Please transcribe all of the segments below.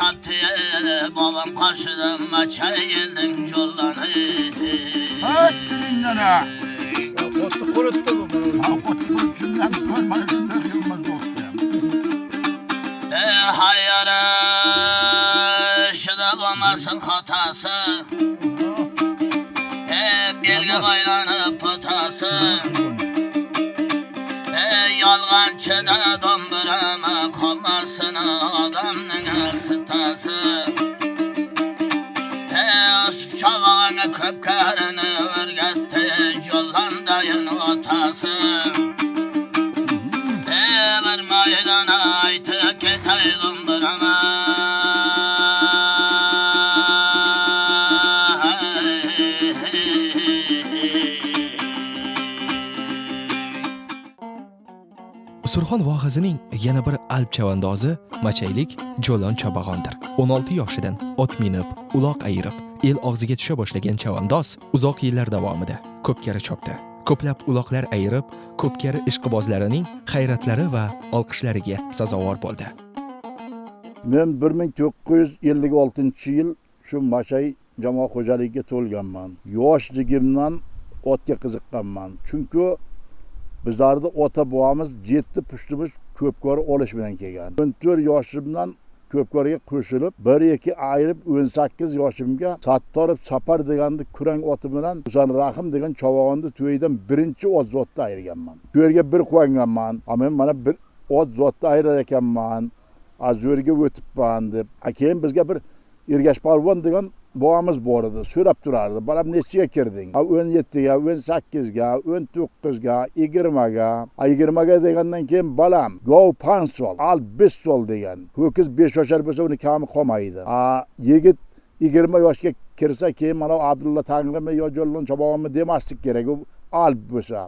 Chapdi bobom qoshidan machay elning jo'llani. Hadi dilingdan ha. Otni quritdi bu. Ha, ot qurib shundan ko'r, mana shunday yilmaz o'tdi. Hayyara shida bo'lmasin xatosi. Belga baylanib potasi. Yolg'onchida do'mbirama qolmasin odamning sitasi. O'sib chovog'ini ko'pkarini o'rgatdi Jo'londayin otasi. Bir maydon aytib ketay do'mbirama. Surxon vohasining yana bir alp chavandozi machaylik Jo'lon Chabag'ondir. 16 yoshidan ot minib, uloq ayirib, el og'ziga tusha boshlagan chavandoz uzoq yillar davomida ko'pkari chopdi. Ko'plab uloqlar ayirib, ko'pkari ishqibozlarining hayratlari va olqishlariga sazovor bo'ldi. Men 1956-yil shu Mashay jamoa xo'jaligiga to'lganman. Yoshligimdan otga qiziqqanman. Chunki bizlarni ota bobomiz 7 pushtimiz ko'pkori olish bilan kelgan. 14 yoshimdan ko'pkoriga qo'shilib, 1-2 ayirib 18 yoshimga Sattorov Safar deganni kurang oti bilan Husan Rahim degan chovog'onni to'yidan birinchi ot zotni ayirganman. Shu yerga bir quvonganman. Men mana bir ot zotni ayirar ekanman. Zo'rga o'tibman deb. Keyin bizga bir Ergash polvon degan bobomiz bor edi, so'rab turardi. Bolam nechiga kirding? 17ga, 18ga, 19ga, 20ga. 20ga degandan keyin bolam, gov pansol, al bes sol degan. Ho'kiz 5 yoshar bo'lsa uni kami qolmaydi. Yigit 20 yoshga kirsa keyin mana Abdulla Tangrimi yo Jo'lon Chobog'immi demaslik kerak, u alp bo'lsa.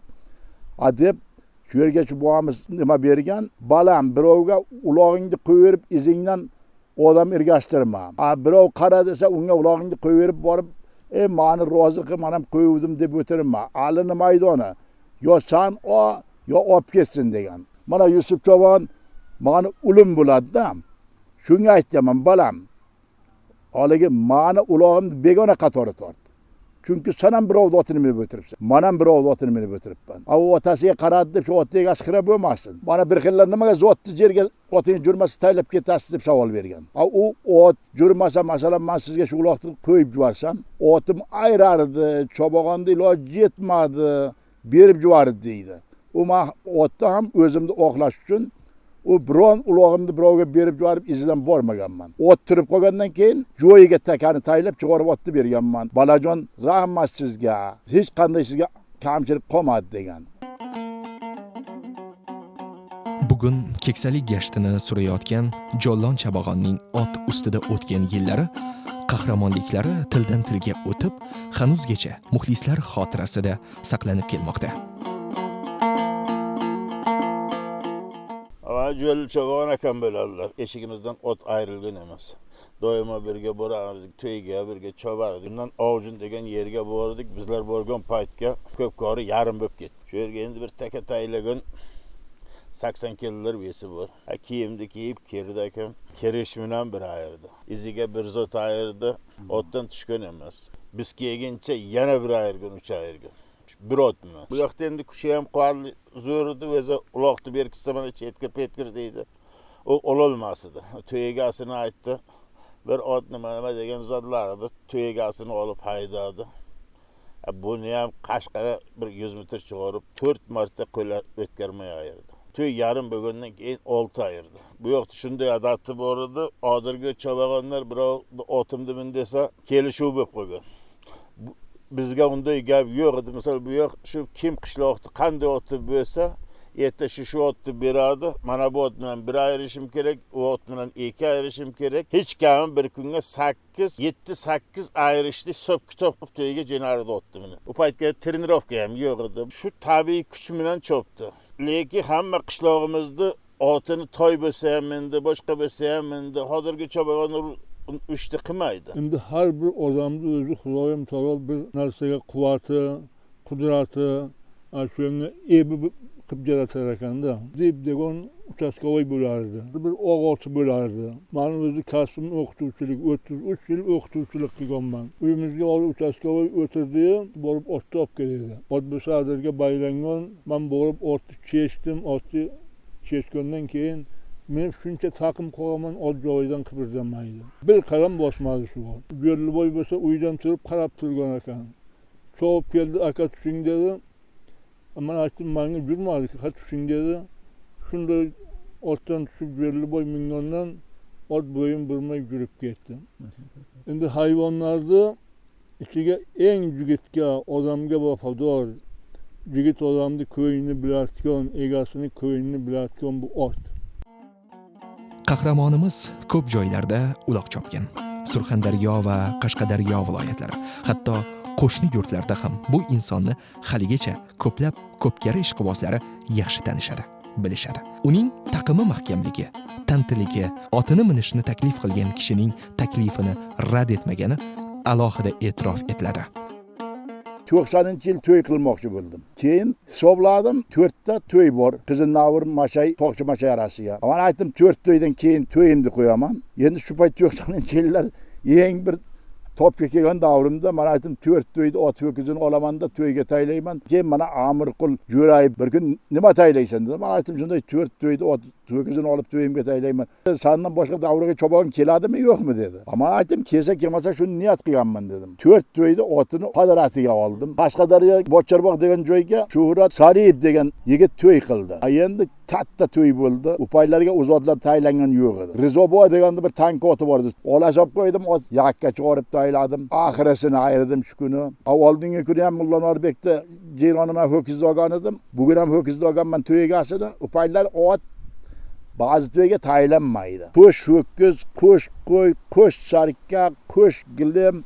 Deb shu yerga shu bobomiz nima bergan? Bolam, birovga ulog'ingni qo'yib izingdan odam ergashtirma. Birov qara desa unga ulog'ingni qo'yib borib, mani rozi qil, men ham qo'yuvdim deb o'tirma. Alini maydoni yo san o yo olib ketsin degan. Mana Yusuf Chovon mani ulim bo'ladi-da. Shunga aytganman, bolam, haligi mani ulog'imni begona qatori tort. Chunki sen ham birovni otini minib o'tiribsan, men ham birovni otini minib o'tiribman. U otasiga qaradi deb shu otni egasi xira bo'lmasin. Mana bir xillar nimaga zotni yerga otingiz jurmasa taylab ketasiz deb savol bergan. U ot jurmasa, masalan, men sizga shu uloqni qo'yib yuborsam, otim ayrardi, chobog'onda iloj yetmadi, berib yubordi deydi. U men otni ham o'zimni oqlash uchun u biron ulog'imni birovga berib yuborib izidan bormaganman. Ot turib qolgandan keyin joyiga takani taylab chiqarib otni berganman. Balajon, rahmat sizga. Hech qanday sizga kamchilik qolmadi degan. Bugun keksalik gashtini surayotgan Jo'lon Chabag'onning ot ustida o'tgan yillari, qahramonliklari tildan tilga o'tib, hanuzgacha muxlislar xotirasida saqlanib kelmoqda. Jo'l Chabag'on akam bo'ladilar. Eshigimizdan ot ayrilgan emas. Doimo birga borardik, to'yga birga chopardik. Bundan Ovjin degan yerga bordik. Bizlar borgan paytga ko'pkori yarim bo'lib ketdi. Shu yerga endi bir taka taylagan 80 kilolar besi bor. Kiyimni kiyib kirdi akam. Kirish bilan bir ayirdi. Iziga bir zot ayirdi. Otdan tushgan emas. Biz kelguncha yana bir ayirgan, 3 ayirgan. Bir otmi. Bu yoqda endi kuchi ham quvvatli zo'r edi, o'zi uloqni berkitsa mana chetkir petkir deydi. U ololmas edi. Tuyagasini aytdi. Bir ot nima nima degan zotlar edi. Tuyagasini olib haydadi. Buni ham Qashqarga bir 100 metr chiqarib 4 marta qo'la o'tkazmay ayirdi. Tuy yarim bo'lgandan keyin 6 ayirdi. Bu yoqda shunday odati bor edi. Odirga chovag'onlar birov otimni min desa kelishuv bo'lib qo'ygan. Bizga unday gap yo'q edi. Misol bu yoq shu kim qishloqni qanday oti bo'lsa, erta shu otni beradi. Mana bu ot bilan bir ayirishim kerak, u ot bilan 2 ayirishim kerak. Hech kami bir kunga 8, 7, 8 ayirishni hisob kitob qilib to'yga jo'nardi otni bilan. U paytga trenirovka ham yo'q edi. Shu tabiiy kuch bilan chopdi. Lekin hamma qishlog'imizni otini toy bo'lsa ham mindi, boshqa bo'lsa ham mindi. Hozirgi chobag'on uchta qilmaydi. Endi har bir odamni o'zi Xudoyim taolo bir narsaga quvvati, qudrati, shunga ebi qilib yaratar ekanda. Deb degan Uchastkovoy bo'lardi. Bir og'ochi bo'lardi. Mani o'zi kasbim o'qituvchilik, 33 yil o'qituvchilik qilganman. Uyimizga olib uchastkovoy o'tirdi, borib otni olib keldi. Ot bu sadirga baylangan, men borib otni chechdim, otni chechgandan keyin men shuncha taqim qo'yaman, ot joyidan qibirdamaydi. Bir qadam bosmadi shu ot. Jo'rliboy bo'lsa uydan turib qarab turgan ekan. Chopib keldi, aka tushing dedi. Men aytdim, menga yurmadi, ha tushing dedi. Shunday otdan tushib Jo'rliboy mingandan ot bo'yin burmay yurib ketdi. Endi hayvonlarni ichiga eng yigitga, odamga vafodor, yigit odamni ko'nglini biladigan, egasini ko'nglini biladigan bu ot. Qahramonimiz ko'p joylarda uloq chopgan. Surxondaryo va Qashqadaryo viloyatlari, hatto qo'shni yurtlarda ham bu insonni haligacha ko'plab ko'pkari ishqibozlari yaxshi tanishadi, bilishadi. Uning taqimi mahkamligi, tantiligi, otini minishni taklif qilgan kishining taklifini rad etmagani alohida e'tirof etiladi. 90-yil to'y qilmoqchi bo'ldim. Keyin hisobladim, 4 ta to'y bor. Qizil Navur, Mashay, Toqchi Mashay orasiga. Men aytdim, 4 to'ydan keyin to'yimni qo'yaman. Endi shu payt 90-yillar eng bir topga kelgan davrimda men aytdim, 4 to'yni ot ho'kizini olaman-da to'yga taylayman. Keyin mana Amirqul Jo'rayev bir kun nima taylaysan dedi. Men aytdim, shunday 4 to'yni ot ho'kizini olib to'yimga taylayman. Sandan boshqa davraga chobon keladimi, yo'qmi dedi. Men aytdim, kelsa kelmasa shuni niyat qilganman dedim. 4 to'yni otini qadratiga oldim. Qashqadaryo Bocharbog' degan joyga Shuhrat Sariyev degan yigit to'y qildi. Endi katta to'y bo'ldi. U paytlarga uzotlar taylangan yo'q edi. Rizo boy deganda bir tank oti bor edi. Olashab qo'ydim, oz yakka chiqarib tayladim. Oxirisini ayirdim shu kuni. Oldingi kuni ham Mulla Norbekda jiyronimdan ho'kiz olgan edim. Bugun ham ho'kiz olganman to'y egasini. U paytlar ot ba'zi to'yga taylanmaydi. Qo'sh ho'kiz, qo'sh qo'y, qo'sh sarka, qo'sh gilim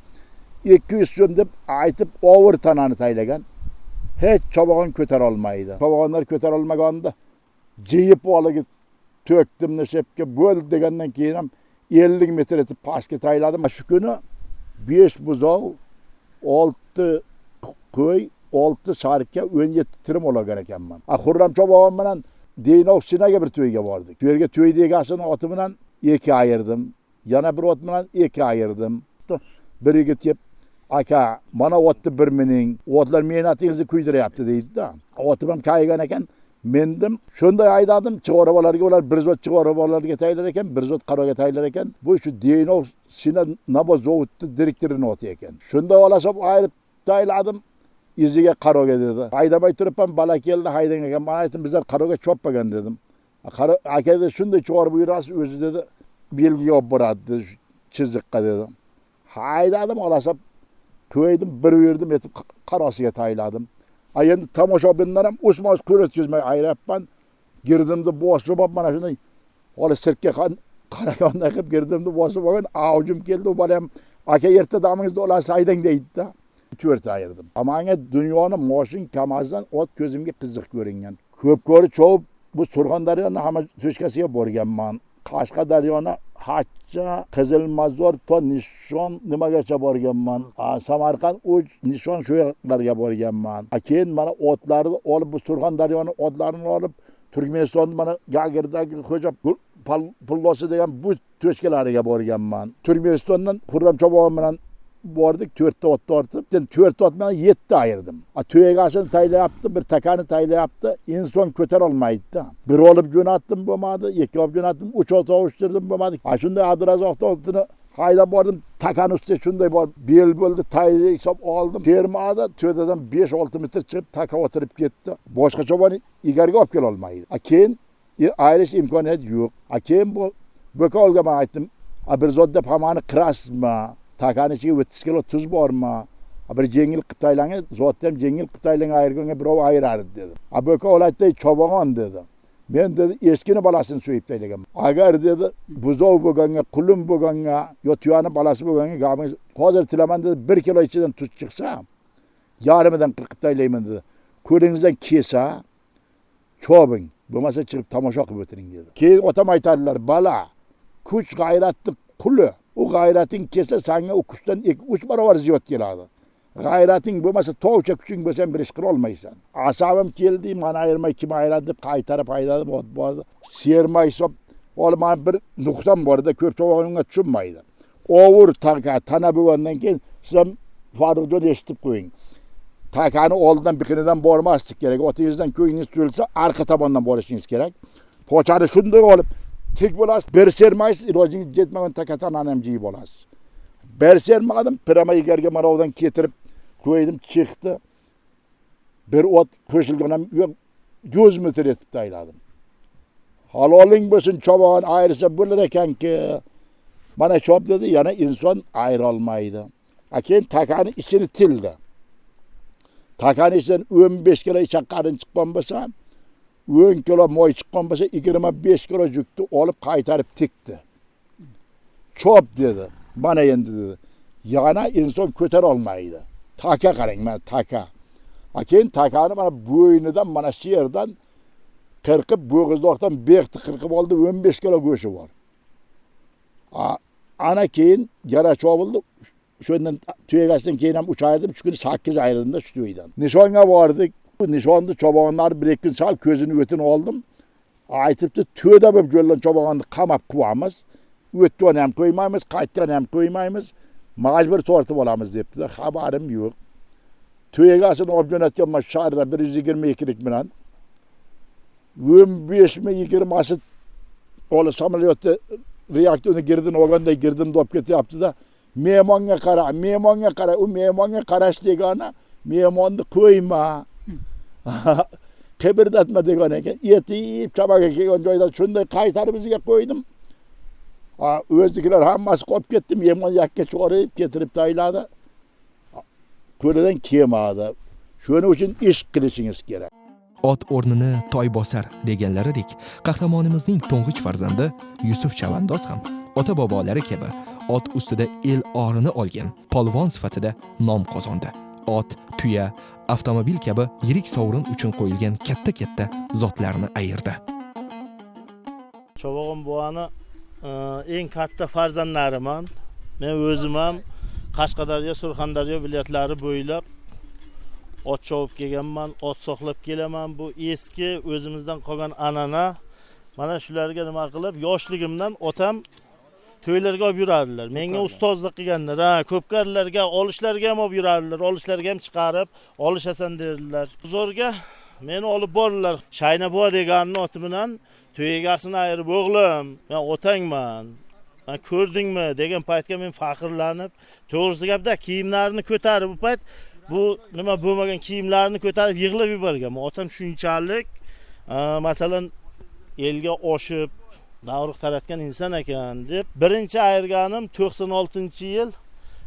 200 so'm deb aytib ovur tanani taylagan. Hech chobog'on ko'tara olmaydi. Chobog'onlar ko'tara olmaganda jiyib oligi to'kdim nishepga bo'ldi degandan keyin ham 50 metr etib pastga tayladim. Shu kuni 5 buzov, 6 qo'y, 6 sarka, 17 tirim olgan ekanman. Xurram chobog'on bilan Deynov Sinaga bir to'yga bordik. Shu yerga to'y egasini oti bilan 2 ayirdim. Yana bir ot bilan 2 ayirdim. Bir yigit kelib, aka, mana otni bir mining, otlar mehnatingizni kuydiryapti deydi-da. Otim ham kaygan ekan. Mindim, shunday haydadim, chig'orabalarga ular bir zot chig'orabalarga taylar ekan, bir zot qaroga taylar ekan. Bu shu Deynov Sina Nabo zavodni direktorini oti ekan. Shunday olasab ayirib tayladim. Iziga qaroga dedi. Haydamay turib ham bala keldi, haydang ekan. Men aytdim, bizlar qaroga chopmagan dedim. Qaro aka dedi, shunday chiqarib yurasiz, o'zi dedi, belgiga olib boradi dedi, shu chiziqqa dedi. Haydadim, olasab qo'ydim, bir yurdim, etib qarosiga tayladim. Endi tomoshabinlar ham o'sma-o's ko'z o'tkazmay ayryapman. Girdimni bosib olib mana shunday holi sirkka qaraganday qilib girdimni bosib olgan avjim keldi. U bola ham aka erta damingizni olasiz haydang deydi-da. 4 ayirdim. Amma menga dunyoni moshin kamazdan ot ko'zimga qiziq ko'ringan. Ko'p ko'ri chovib bu Surxondaryoni hamma to'shkasiga borganman. Qashqadaryoni Hachcha, Qizilmazor to Nishon nimagacha borganman. Samarqand uch Nishon shu yoqlarga borganman. Keyin mana otlarni olib bu Surxondaryoni otlarini olib Turkmanistonni mana Gagirdagi Xo'ja Pullosi degan bu to'shkalariga borganman. Turkmanistondan Xurram chobog'on bilan bordik, 4 ta ot tortib, 4 ot bilan 7 ta ayirdim. To'yagasini taylayapti, bir takani taylayapti, inson ko'tara olmaydi-da. Bir olib jo'natdim, bo'lmadi, 2 olib jo'natdim, 3 ot ovushtirdim, bo'lmadi. Shunday Abdurazoqni otini haydab bordim, takani ustiga shunday borib bel bo'ldi, tayga hisob oldim. Termadi, to'dadan 5-6 metr chiqib taka o'tirib ketdi. Boshqa choboni egarga olib kela olmaydi. Keyin ayirish imkoniyati yo'q. Keyin bu Bo'ka men aytdim, bir zot deb hamani qirasizmi? Takani ichiga 30 kilo tuz bormi? Bir yengil qilib taylangan, zotni ham yengil qilib taylangan ayirganga birov ayirardi dedi. Bo'ka aytdi, chobog'on dedi. Men dedi, echkini bolasini so'yib taylaganman. Agar dedi, buzov bo'lganga, qulun bo'lganga, yo tuyani bolasi bo'lganga gapingiz hozir tilaman dedi, 1 kilo ichidan tuz chiqsa, yarmidan qirqib taylayman dedi. Qo'lingizdan kelsa, chobing, bo'lmasa chiqib tomosha qilib o'tiring dedi. Keyin otam aytadilar, bala, kuch g'ayratni quli. U g'ayrating kelsa sanga u kuchdan 2-3 barobar ziyod keladi. G'ayrating bo'lmasa, tovcha kuching bo'lsa ham bir ish qila olmaysan. Asabim keldi, mani ayirmay kim ayiradi deb qaytarib haydadim, ot bordi. Serma hisob, holi mani bir nuqtam bor edi, ko'p chovog'in unga tushunmaydi. Ovur taka tana bo'lgandan keyin siz ham Farruxjon eshitib qo'ying. Takani oldidan biqinidan bormaslik kerak. Otingizdan ko'nglingiz to'lsa, arqa tomondan borishingiz kerak. Pochani shunday olib tik bo'lasiz, bir sermaysiz, ilojingiz yetmagan taka tanani ham jiyib olasiz. Bir sermadim, pirama egarga marovdan ketirib qo'ydim, chiqdi. Bir ot qo'shilgan ham yo'q, 100 metr etib tayladim. Haloling bo'lsin, chovog'in ayirsa bo'lar ekanki. Mana chop dedi, yana inson ayirolmaydi. Keyin takani ichini tildi. Takani ichidan 15 kilo ichak qarin chiqqan bo'lsa, 10 kilo moy chiqqan bo'lsa, 25 kilo yukni olib qaytarib tikdi. Chop dedi. Mana endi dedi. Yana inson ko'tara olmaydi. Taka qarang, mana taka. Keyin takani mana bo'ynidan, mana shu yerdan qirqib, bo'g'izdoqdan beqdi qirqib oldi, 15 kilo go'shti bor. Ana keyin yana chobildi. Shundan tuyagasidan keyin ham 3 ayirdim, shu kuni 8 ayirdim-da shu tuydan. Nishonga bordik. Nishonni chovog'onlari bir ikki kun sal ko'zini o'tini oldim. Aytibdi, to'da bo'lib jo'ldan chovog'onni qamab quvamiz. O'tgan ham qo'ymaymiz, qaytgan ham qo'ymaymiz. Majbur tortib olamiz debdi. Xabarim yo'q. Tuyagasini olib jo'natganman sharra 122lik bilan. 15 mi 20si oli samolyotda reaktorni girdini olganday girdimni olib ketyapti-da. Mehmonga qara, mehmonga qara, u mehmonga qarash degani mehmonni qo'yma. Qibirdatma degan ekan. Yetib chamaga kelgan joydan shunday qaytarib iziga qo'ydim. O'znikilar hammasi qolib ketdi. Mehmon yakka chiqarib ketirib tayladi. Qo'lidan kelmadi. Shuning uchun ish qilishingiz kerak. Ot o'rnini toy bosar deganlaridek, qahramonimizning to'ng'ich farzandi Yusuf Chavandoz ham ota bobolari kabi ot ustida el orini olgan polvon sifatida nom qozondi. Ot, tuya, avtomobil kabi yirik sovrin uchun qo'yilgan katta-katta zotlarni ayirdi. Chovog'on buvani eng katta farzandlariman. Men o'zim ham Qashqadaryo, Surxondaryo viloyatlari bo'ylab ot chovib kelganman, ot saqlab kelaman. Bu eski o'zimizdan qolgan an'ana. Mana shularga nima qilib, yoshligimdan otam to'ylarga olib yurardilar. Menga ustozlik qilganlar. Ha, ko'pkarlarga, olishlarga ham olib yurardilar. Olishlarga ham chiqarib, olishasan derdilar. Zo'rga meni olib bordilar. Shayna buva deganini oti bilan to'y egasini ayirib, o'g'lim, men otangman. Men ko'rdingmi degan paytga men faxrlanib, to'g'risi gapda kiyimlarini ko'tarib bu payt bu nima bo'lmagan kiyimlarini ko'tarib yig'lab yuborganman. Otam shunchalik, masalan, elga oshib davruq taratgan inson ekan deb. Birinchi ayirganim 96-yil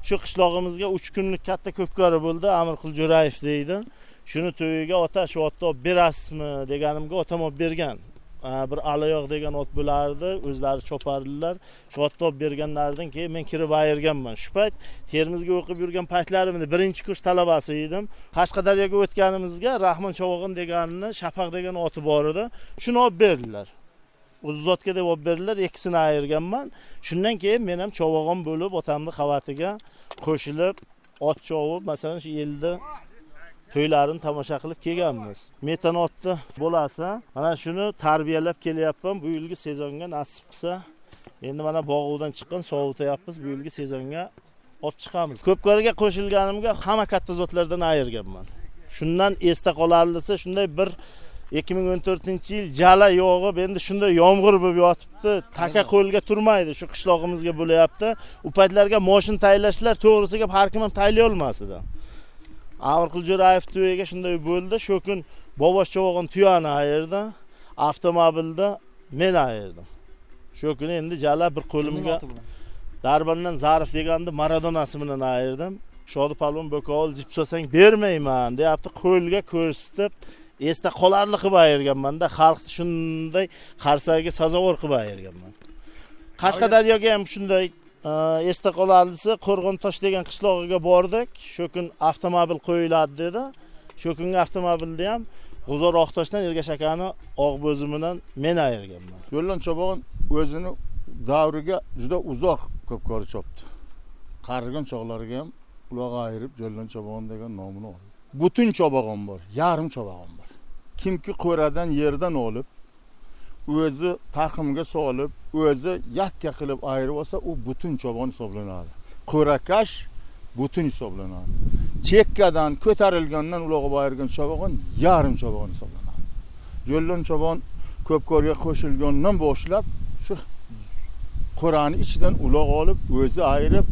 shu qishlog'imizga 3 kunlik katta ko'pkari bo'ldi. Amirqul Jo'rayev deydi. Shuni to'yiga ota shu otni olib berasizmi deganimga otam olib bergan. Bir alayoq degan ot bo'lardi, o'zlari chopardilar. Shu otni olib berganlaridan keyin men kirib ayirganman. Shu payt Termizga o'qib yurgan paytlarimda birinchi kurs talabasi edim. Qashqadaryoga o'tganimizga Rahmon Chovog'in deganini Shafaq degan oti bor edi. Shuni olib berdilar. O'z zotga deb olib berdilar, ikkisini ayirganman. Shundan keyin men ham chovog'on bo'lib otamni qavatiga qo'shilib ot chovib, masalan, shu elda to'ylarini tomosha qilib kelganmiz. Metan otni bolasi, mana shuni tarbiyalab kelyapman. Bu yilgi sezonga nasib qilsa, endi mana bog'uvdan chiqqan sovutyapmiz. Bu yilgi sezonga olib chiqamiz. Ko'pkariga qo'shilganimga hamma katta zotlardan ayirganman. Shundan esda qolarlisi shunday bir 2014-yil jala yog'ib, endi shunday yomg'ir bo'lib yotibdi, taka qo'lga turmaydi, shu qishlog'imizga bo'layapti. U paytlarga moshin taylashlar to'g'risi gap har kim ham taylay olmas edi. Amirqul Jo'rayev to'yiga shunday bo'ldi. Shu kun bobosh chovog'in tuyani ayirdi, avtomobilda men ayirdim. Shu kuni endi jala bir qo'limga Darbandan Zarif deganda Maradonasi bilan ayirdim. Shodi polvon Bo'kovul jip solsang bermayman deyapti, qo'lga ko'rsatib esda qolarli qilib ayirganman-da, xalqni shunday qarsagiga sazovor qilib ayirganman. Qashqadaryoga ham shunday esda qolarlisi Qo'rg'ontosh degan qishlog'iga bordik. Shu kun avtomobil qo'yiladi dedi. Shu kungi avtomobilda ham G'uzor Oqtoshdan Ergash akani Oqbo'zi bilan men ayirganman. Yo'llan Chobog'in o'zini davriga juda uzoq ko'pkori chopdi. Qarigan chog'lariga ham Uloq ayirib Jo'llon Chobag'on degan nomini oldi. Butun chobag'on bor, yarim chobag'on bor. Kimki qo'radan yerdan olib, o'zi taqimga solib, o'zi yakka qilib ayirib olsa, u butun chobon hisoblanadi. Qo'rakash butun hisoblanadi. Chekkadan ko'tarilgandan ulog'ib ayirgan chobag'on yarim chobag'on hisoblanadi. Jo'llon Chobon ko'pkorga qo'shilgandan boshlab shu qo'rani ichidan uloq olib, o'zi ayirib,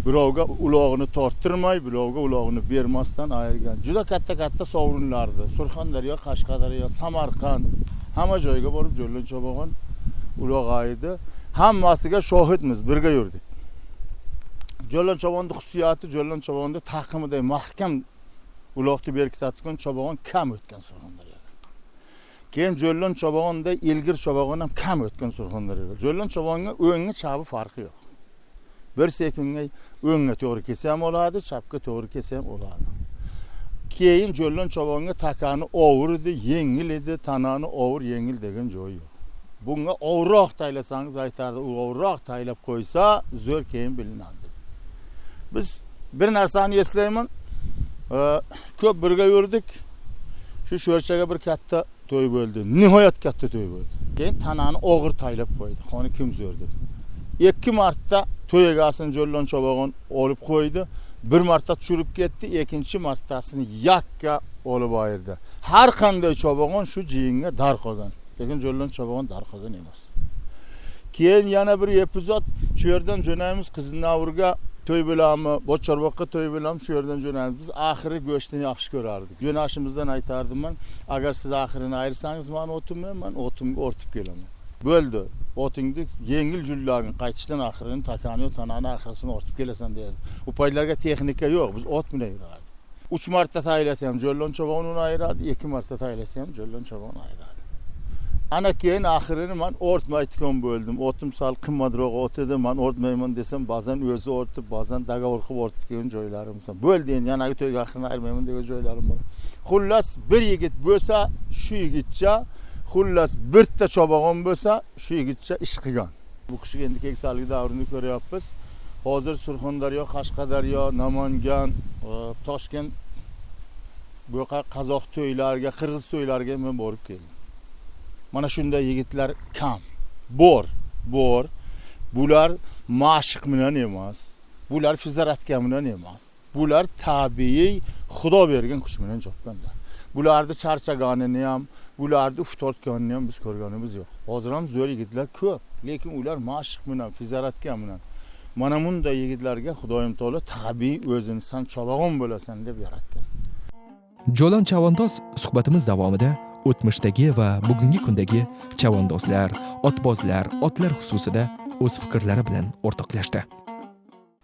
birovga ulog'ini torttirmay, birovga ulog'ini bermasdan ayirgan. Juda katta-katta sovrinlardi. Surxondaryo, Qashqadaryo, Samarqand hamma joyga borib Jo'llon Chobag'on uloq ayirdi. Hammasiga shohidmiz, birga yurdik. Jo'llon Chobonni xususiyati, Jo'llon Chobonni taqimiday mahkam uloqni berkitadigan chobag'on kam o'tgan Surxondaryoda. Keyin Jo'llon Chobag'onda ilgir chobag'on ham kam o'tgan Surxondaryoda. Jo'llon Chobag'onga o'ngga chapi farqi yo'q. Bir sekundga o'ngga to'g'ri kelsa ham oladi, chapga to'g'ri kelsa ham oladi. Keyin Jo'llon Chobag'onga takani ovur edi, yengil edi, tanani ovur yengil degan joyi yo'q. Bunga ovroq taylasangiz aytardi, u ovroq taylab qo'ysa zo'r keyin bilinadi. Biz bir narsani eslayman. Ko'p birga yurdik. Shu sho'rchaga bir katta to'y bo'ldi. Nihoyat katta to'y bo'ldi. Keyin tanani og'ir taylab qo'ydi. Xoni kim zo'r deb. 2 marta to'y egasini Jo'llon Chobag'on olib qo'ydi. Bir marta tushirib ketdi, ikkinchi martasini yakka olib ayirdi. Har qanday chobag'on shu jiyinga dar qolgan. Lekin Jo'llon Chobag'on dar qolgan emas. Keyin yana bir epizod, shu yerdan jo'naymiz Qizinnavurga to'y bo'ladimi, Bochorboqqa to'y bo'ladimi, shu yerdan jo'naymiz. Biz oxiri go'shtini yaxshi ko'rardik. Jo'nashimizdan aytardim man, agar siz oxirini ayirsangiz men o'timni, men o'timga o'rtib kelaman. Bo'ldi. Otingni yengil jullagin, qaytishdan oxirini takani, tanani oxirisini ortib kelasan dedi. U paytlarga texnika yo'q, biz ot bilan yurardik. 3 marta taylasa ham Jo'llon Chobag'on uni ayiradi, 2 marta taylasa ham Jo'llon Chobag'on ayiradi. Ana keyin oxirini men ortmaydigan bo'ldim. Otim sal qimmatroq ot edi, men ortmayman desam, ba'zan o'zi ortib, ba'zan dogovor qilib ortib kelgan joylarim bor. Bo'ldi endi yanagi to'yga oxirini ayirmayman degan joylarim bor. Xullas bir yigit bo'lsa, shu yigitcha, xullas bitta chobag'on bo'lsa, shu yigitcha ish qilgan. Bu kishiga endi keksalik davrini ko'ryapmiz. Hozir Surxondaryo, Qashqadaryo, Namangan, Toshkent bu yoqqa qozoq to'ylariga, qirg'iz to'ylariga men borib keldim. Mana shunday yigitlar kam. Bor, bor. Bular mashq bilan emas, bular fizaratka bilan emas. Bular tabiiy Xudo bergan kuch bilan chopganlar. Bularni charchaganini ham, bularni uf tortganini ham biz ko'rganimiz yo'q. Hozir ham zo'r yigitlar ko'p, lekin ular mashq bilan, fizaratka bilan. Mana bunday yigitlarga Xudoyim taolo tabiiy o'zini san chobag'on bo'lasan deb yaratgan. Jo'lon Chavandoz suhbatimiz davomida o'tmishdagi va bugungi kundagi chavandozlar, otbozlar, otlar xususida o'z fikrlari bilan o'rtoqlashdi.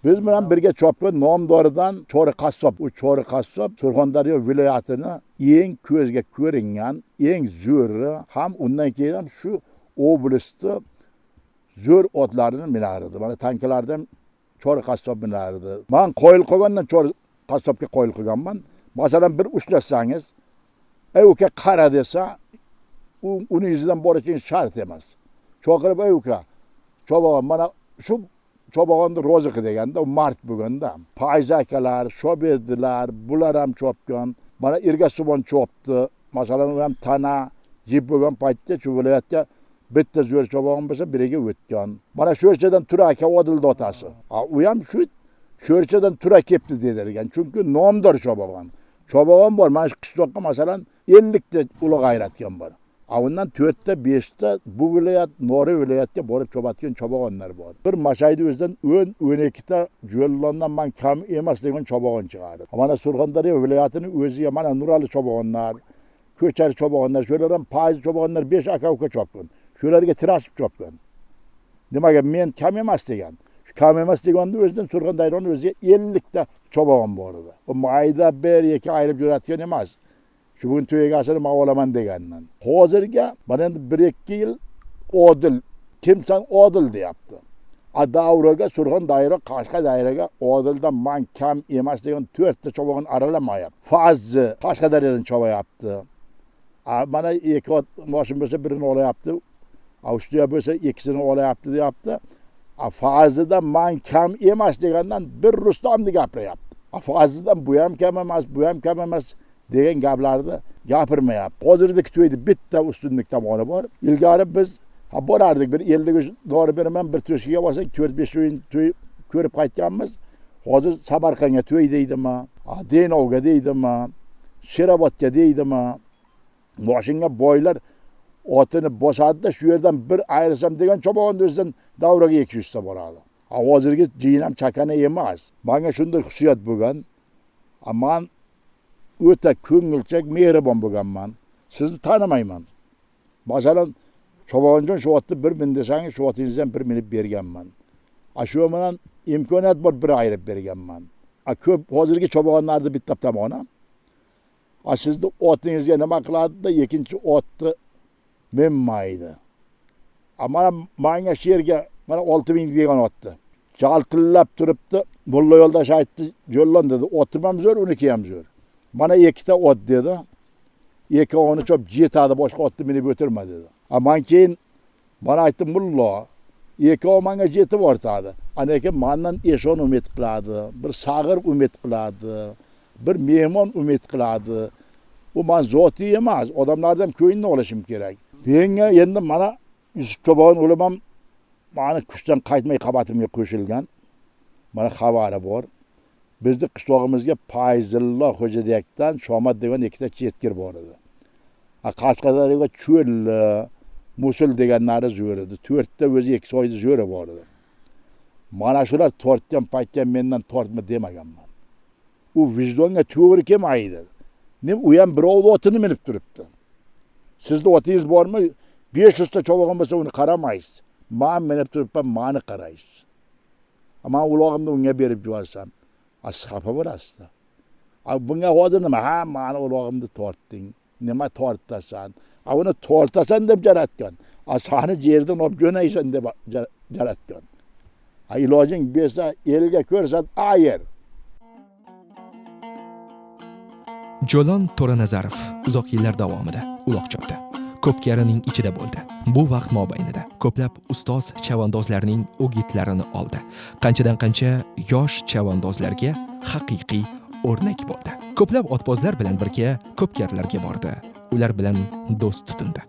Biz bilan birga chopgan nomdoridan Chori Qassob. U Chori Qassob Surxondaryo viloyatini eng ko'zga ko'ringan, eng zo'ri, ham undan keyin ham shu oblastni zo'r otlarini minardi. Mana tankalardan Chori Qassob minardi. Men qoyil qolgandan Chori Qassobga qoyil qilganman. Masalan, bir ushlasangiz, ey uka qara desa, u uni yuzidan borishing shart emas. Chaqirib, ey uka, chobag'on mana shu chobag'onni rozi qil deganda, u mard bo'lganda, Fayz akalar, Shoberdilar, bular ham chopgan. Mana Irgasubon chopdi. Masalan, u ham tana jib bo'lgan paytda shu viloyatga bitta zo'r chobag'on bo'lsa, biriga o'tgan. Mana Sho'rchadan Tura aka Odilni otasi. U ham shu Sho'rchadan Tura kelibdi dedirgan. Chunki nomdor chobag'on. Chobag'on bor. Mana shu qishloqqa masalan 50 ta uloq ayratgan bor. Undan 4 ta 5 ta bu viloyat, Nori viloyatga borib chopadigan chobag'onlar bor. Bir Mashaydi o'zidan 10-12 ta Jo'llondan man kam emas degan chobag'on chiqardi. Mana Surxondaryo viloyatini o'ziga mana Nurali chobag'onlar, Ko'char chobag'onlar, shular ham Fayz chobag'onlar 5 aka-uka chopgan. Shularga tirashib chopgan. Nimaga men kam emas degan. Shu kam emas deganda o'zidan Surxondaryoni o'ziga 50 ta chobag'on bor edi. U mayda bir ikki ayirib jo'natgan emas. Shu bugun to'y egasini men olaman degandan. Hozirga mana endi 1-2 yil Odil, kimsan Odil deyapti. A davraga Surxondaryo, Qashqadaryoga Odildan man kam emas degan 4 ta chobag'on aralamayapti. Fazzi Qashqadaryodan chobayapti. A mana ikki ot moshin bo'lsa birini olayapti. Avstriya bo'lsa ikkisini olayapti deyapti. A Fazzidan man kam emas degandan bir Rustamni gapiryapti. Fazlidan bu ham kam emas, bu ham kam emas degan gaplarni gapirmayapti. Hozirgi to'yda bitta ustunlik tomoni bor. Ilgari biz borardik, bir 50 dori beraman, bir to'shiga borsak 4-5 o'yin to'y ko'rib qaytganmiz. Hozir Samarqandga to'y deydimi, Denovga deydimi, Sherobodga deydimi, moshinga boylar otini bosadi-da, shu yerdan bir ayrilsam degan chobog'onni o'zidan davraga 200 ta boradi. Hozirgi jiyin ham chakana emas. Menga shunday xususiyat bo'lgan. Man o'ta ko'ngilchak, mehribon bo'lganman. Sizni tanimayman. Masalan, Chobonjon shu otni bir min desangiz, shu otingizdan bir minib berganman. Shu bilan imkoniyat bor, bir ayirib berganman. Ko'p hozirgi chobonlarni bitta tomoni. Sizni otingizga nima qiladi-da, ikkinchi otni minmaydi. Mana menga shu yerga mana 6000 degan otni. Jaltillab turibdi. Mulla yo'ldosh aytdi, "Jo'llon" dedi, "Otim ham zo'r, uniki ham zo'r. Mana ikkita ot" dedi. Ikkovini chop yetadi, boshqa otni minib o'tirma dedi. Man keyin mana aytdim, "Mullo, ikkovi menga yetib ortadi. Ana mandan eshon umid qiladi, bir sag'ir umid qiladi, bir mehmon umid qiladi. U man zotiy emas, odamlardan ko'nglini olishim kerak. Menga endi mana Yusuf Chobon o'g'lim ham mani kuchdan qaytmay qabatimga qo'shilgan. Mana xabari bor. Bizni qishlog'imizga Fayzullo Xo'jadakdan Shomad degan ikkita chetkir bor edi. Qashqadaryoga Cho'lli, Musul deganlari zo'r edi. 4 ta o'zi 2 soyda zo'ri bor edi. Mana shular tortgan paytga mendan tortma demaganman. U vijdonga to'g'ri kelmaydi. Nem u ham birovni otini minib turibdi. Sizni otingiz bormi? 500 ta chovog'im bo'lsa uni qaramaysiz. Men minib turibman, meni qaraysiz. Men ulog'imni unga berib yuborsam, siz xafa bo'lasiz. Bunga hozir nima? Ha, meni ulog'imni tortding. Nima tortasan? Uni tortasan deb jaratgan. Sani yerdan olib jo'naysan deb jaratgan. Ilojing bersa elga ko'rsat ayir. Jo'lon To'ranazarov uzoq yillar davomida uloq chopdi. Ko'pkarining ichida bo'ldi. Bu vaqt mobaynida ko'plab ustoz chavandozlarning o'gitlarini oldi. Qanchadan qancha yosh chavandozlarga haqiqiy o'rnak bo'ldi. Ko'plab otbozlar bilan birga ko'pkarlarga bordi. Ular bilan do'st tutindi.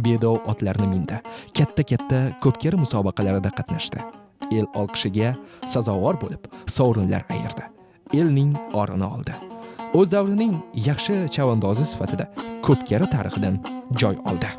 Bedov otlarni mindi. Katta-katta ko'pkari musobaqalarida qatnashdi. El olqishiga sazovor bo'lib, sovrinlar ayirdi. Elning orini oldi. O'z davrining yaxshi chavandozi sifatida ko'pkari tarixidan joy oldi.